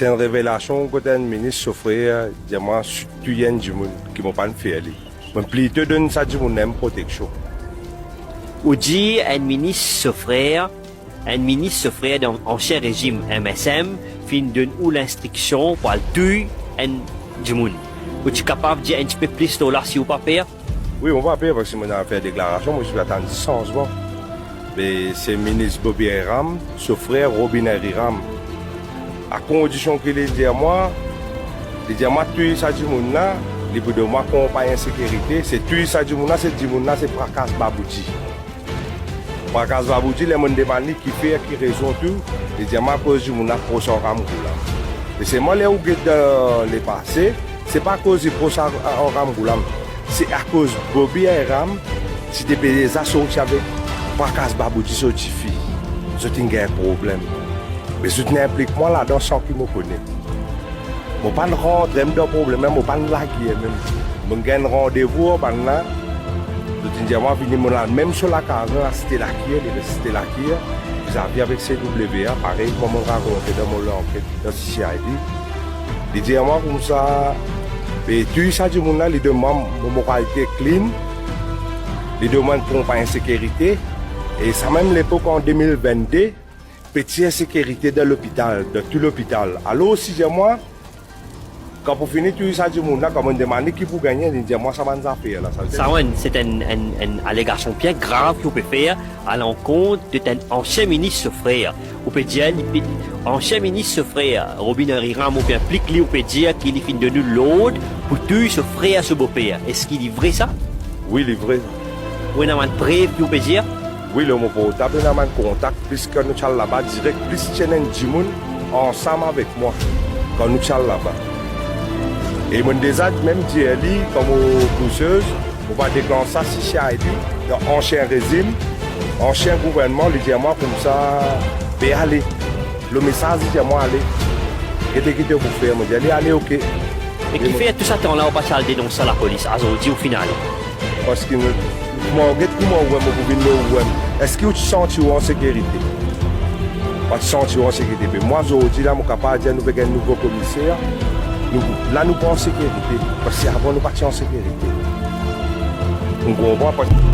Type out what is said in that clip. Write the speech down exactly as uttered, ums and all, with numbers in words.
Enn revelasion kot enn minis so frer dir mwa touy enn dimoun ki mo pa'nn fer li. Mo plito donn sa dimoun la enn proteksion. Ou dir enn minis so frer, enn minis so frer dan ansien rezim M S M finn donn ou linstriksion pou al touy enn dimoun. Ou ti kapav dir enn tipe plis lor la si ou pa per? Wi, mo pa per parski mo inn al fer deklarasion, mo ti pe atann sanzman. Me se minis Bobby Ram, so frer Robin Henry Ram. A kondision ki li dir mwa, li dir mwa touy sa dimoun la, li pou donn mwa konpagn sekirite, se touy sa dimoun la, se dimoun la, se Prakas Baboudji. Prakas Baboudji, ler mo'nn demann li kifer, ki rezon tou, li dir mwa akoz dimoun la pros ar Ram Goulam. E selman ler ou get dan lepase, se pa akoz li pros ar, ar Ram Goulam, se akoz Bobby Ram ti pe deza sorti avek Prakas Baboudji so tifi. Zot inn gagn problem. Me zot inn inplik mwa ladan san ki mo kone. Mo pa'nn rantre mem dan problem, mo pa'nn lager mem. Mo'nn gagn randevou ar bannla. Zot inn dir mwa vini, mo'nn al mem so lakaz la, Site Lakir, li res Site Lakir, vizavi avek C W A, parey kouma mo'nn rakonte dan mo lanket dan C I D. Li dir mwa koumsa, be touy sa dimoun la, li donn mwa mo, mo moralite clean, li donn mwa enn konpagn sekirite, e sa mem lepok an de mil vennde, pe tir sekirite dan lopital, dan tou lopital. Alor, si dir mwa, kan pou fini touy sa dimoun la, kan mo'nn demann li ki pou gagne, li dir mwa sa bann zafer la, sa. Sa, wi, se enn, enn, enn alegasion bien grav ki ou pe fer a lankont de enn ansien minis so frer. Ou pe dir li, ansien minis so frer, Robin Henry Ram, ou pe inplik li, ou pe dir ki li finn donn ou lord pou touy so frer so boper. Eski li vre sa? Wi, li vre. Ou ena bann prev ki ou pe dir? Wi, lor mo portab ena bann kontak, plis kan nou ti al laba direk, plis ti ena enn dimoun ansam avek mwa kan nou ti al laba. E mo'nn deza mem dir li, kan mo pousez, mo pa deklans sa si C I D, dan ansien rezim, ansien gouvernman, li dir mwa koumsa, be ale. Lor mesaz, li dir mwa, ale. Gete ki to pou fer. Mo dir li, ale, ok. Me kifer tou sa tan la ou pa ti al denons sa lapolis? Azordi ou finn ale. Parski nou, kouma ou get kouma ou wem, ou pou vinn lor ou wem. Eski ou ti santi ou an sekirite? Pa ti santi ou an sekirite. Be mwa zordi la, mo kapav dir nou pe gagn nouvo komiser. Nou, la nou pou an sekirite. Parski avan nou pa ti an sekirite. Ou konpran? Parski